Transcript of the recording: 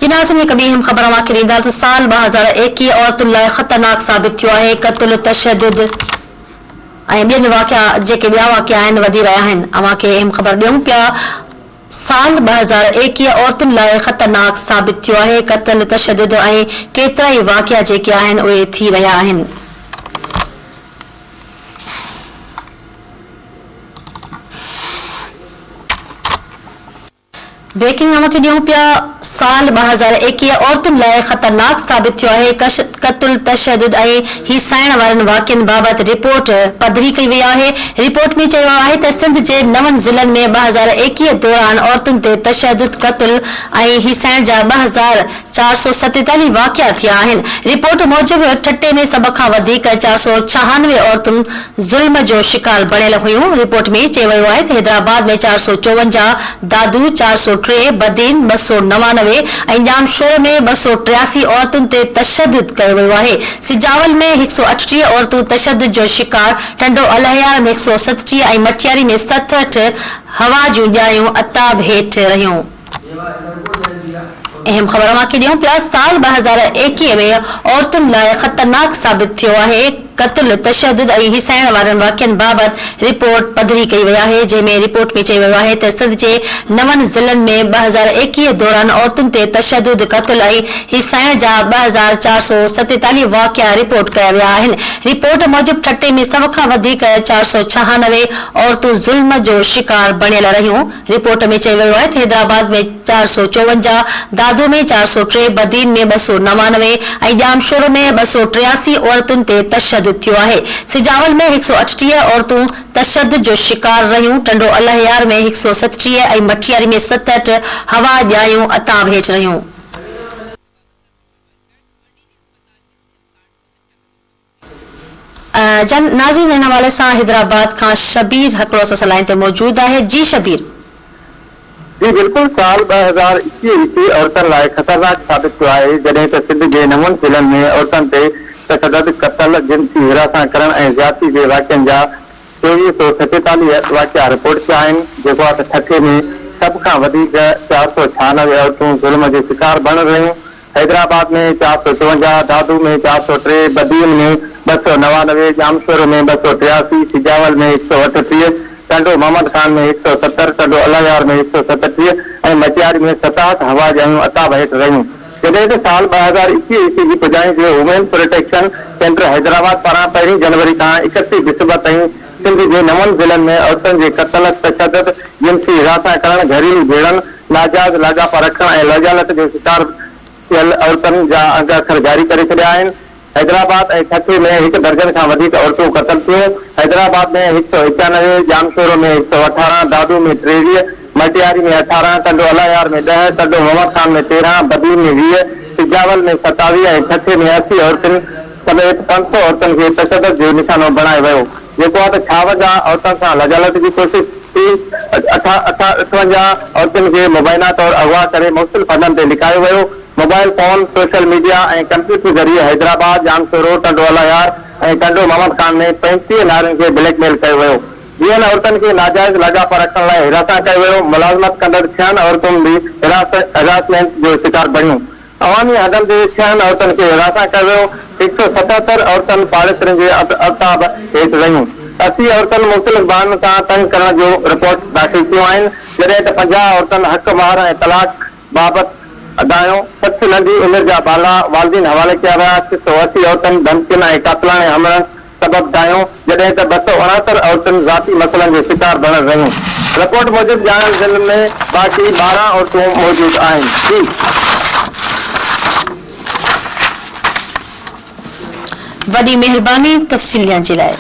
جي ناظرين هڪ ٻي اهم خبر اوهان کي ڏيندا ته سال 2021 عورتن لاء خطرناڪ ثابت ٿيو آهي قتل تشدد ۽ ٻين واقعا جيڪي ٻيا واقعا آهن وڌي رهيا آهن اوهان کي اهم خبر ڏيون پيا سال 2021 عورتن لاء خطرناڪ ثابت ٿيو آهي قتل تشدد ۽ ڪيترائي واقعا جيڪي آهن اهي ٿي رهيا آهن. بريڪنگ اوهان کي ڏيون پيا، سال 2021 عورتن لاء خطرناڪ ثابت ٿيو آهي، قتل، تشدد ۽ هيسائڻ وارن واقعن بابت رپورٽ پڌري ڪئي وئي آهي، رپورٽ ۾ چيو ويو آهي ته سنڌ جي نون ضلعن ۾ 2021 دوران عورتن تي تشدد، قتل ۽ هيسائڻ جا 2447 واقعا ٿيا آهن، رپورٽ موجب ٺٽي ۾ سڀ کان وڌيڪ 496 عورتون ظلم جو شڪار بڻيل هيون، رپورٽ ۾ چيو ويو آهي ته حيدرآباد ۾ 454، دادو 403، بدين 299 ۽ ڄامشورو ۾ 283 عورتن تي تشدد ڪيو ويو آهي، سجاول ۾ 138 عورتون تشدد جو شڪار، ٽنڊو الهيار ۾ 137 ۽ مٽياري ۾ 67 هوا جون ڄايون عتاب هيٺ رهيون. اهم خبر اوهان کي ڏيون پيا سال 2021 ۾ عورتن لاء خطرناڪ ثابت ٿيو آهي قتل، تشدد ۽ هيسائڻ وارن واقعن بابت رپورٽ پڌري ڪئي وئي آهي جنهن ۾ رپورٽ ۾ چيو ويو آهي ته سنڌ جي نون ضلعن ۾ 2021 دوران عورتن تي تشدد، قتل ۽ هيسائڻ جا 2447 واقعا رپورٽ ڪيا ويا آهن رپورٽ موجب ٺٽي ۾ سڀ کان وڌيڪ 496 عورتون ظلم جو شڪار بڻيل رهيون. رپورٽ ۾ چيو ويو آهي ته حيدرآباد ۾ 454، دادو ۾ 403، بدين ۾ 299 ۽ ڄامشورو ۾ 283 عورتن تي تشدد ٿيو آهي. سجاول ۾ 138 عورتون تشدد جو شڪار رهيون، ٽنڊو الهيار ۾ 137 ۽ مٺياري ۾ 67 هوا ڄايون عتاب هيٺ رهيون. جن ناظرين ان حوالي سان حيدرآباد کان شبير هڪڙو اسان سان لائين تي موجود آهي جي شبير. جي بلڪل سال 2021 عيسوي عورتن لاء خطرناڪ ثابت ٿيو آهي جڏهن ته سنڌ جي نون ضلعن ۾ عورتن تي تشدد، قتل، جنسي هراسان ڪرڻ ۽ زيادتي جي واقعن جا 2447 واقعا رپورٽ ٿيا آهن جيڪو آهي ته ٺٽي ۾ سڀ کان وڌيڪ 496 عورتون ظلم جو شڪار بڻيل رهيون حيدرآباد ۾ 454، دادو ۾ 403، بدين ۾ 299، ڄامشورو ۾ 283، سجاول ۾ 138، ٽنڊو محمد خان ۾ 170، ٽنڊو الله يار ۾ 137 ۽ مٽياري ۾ 67 هوا ڄايون عتاب هيٺ رهيون. جڏهن ته سال 2021 عيسوي جي پڄاڻي تي وومين پروٽيڪشن سينٽر حيدرآباد پاران پهرين جنوري کان 31 ڊسمبر تائين سنڌ جي نون ضلعن ۾ عورتن جي قتل، تشدد، جنسي هراسان ڪرڻ، گهريلو جهيڙن، ناجائز لاڳاپا رکڻ ۽ لڄالٽ جو شڪار ٿيل عورتن جا انگ اکر جاري ڪري ڇڏيا آهن. حيدرآباد ۽ ٺٽي ۾ هڪ درجن کان وڌيڪ عورتون قتل ٿيون. حيدرآباد ۾ هڪ سئو ايڪانوي، ڄامشورو ۾ هڪ سئو اٺارهن، دادو ۾ 23، مٽياري ۾ 18، ٽنڊو الهيار ۾ ڏهه، ٽنڊو محمد خان ۾ 13، بدين ۾ 20، سجاول ۾ 27 ۽ ٺٽي ۾ 80 عورتن سميت 500 عورتن کي تشدد جو نشانو بڻايو ويو. جيڪو آهي ته 56 عورتن سان لڄالٽ جي ڪوشش ٿي، 58 عورتن کي مبينا طور اغوا ڪري مختلف هنڌن تي لڪايو ويو، mobile phone, social media ۽ computer ذريعي حيدرآباد، ڄامشورو، ٽنڊو الهيار ۽ ٽنڊو محمد خان ۾ 35 نارين کي بليڪ ميل ڪيو ويو، ويهن عورتن کي ناجائز لاڳاپا رکڻ لاء هراسان ڪيو ويو، ملازمت ڪندڙ ڇهن عورتون به هراسمينٽ جو شڪار بڻيون. عوامي هنڌن تي ڇهن عورتن کي هراسان ڪيو ويو، 177 عورتن پاڙيسرين جي عتاب هيٺ رهيون، 80 عورتن مختلف بهانن سان تنگ ڪرڻ جو رپورٽس داخل ٿيون آهن، جڏهن ته 50 عورتن حق مهر ۽ طلاق بابت دانهيو، 60 ننڍي عمر جا ٻارڙا والدين حوالي ڪيا ويا، 680 عورتن ڌمڪين ۽ قاتلاڻي حملن سبب دانهيو، جڏهن ته 269 عورتن ذاتي مسئلن جو شڪار بڻيل رهيون. رپورٽ موجب ڄاڻايل ضلعن ۾ باقي 12 عورتون موجود آهن. جي. وڏي مهرباني تفصيل ڏيڻ جي لاء.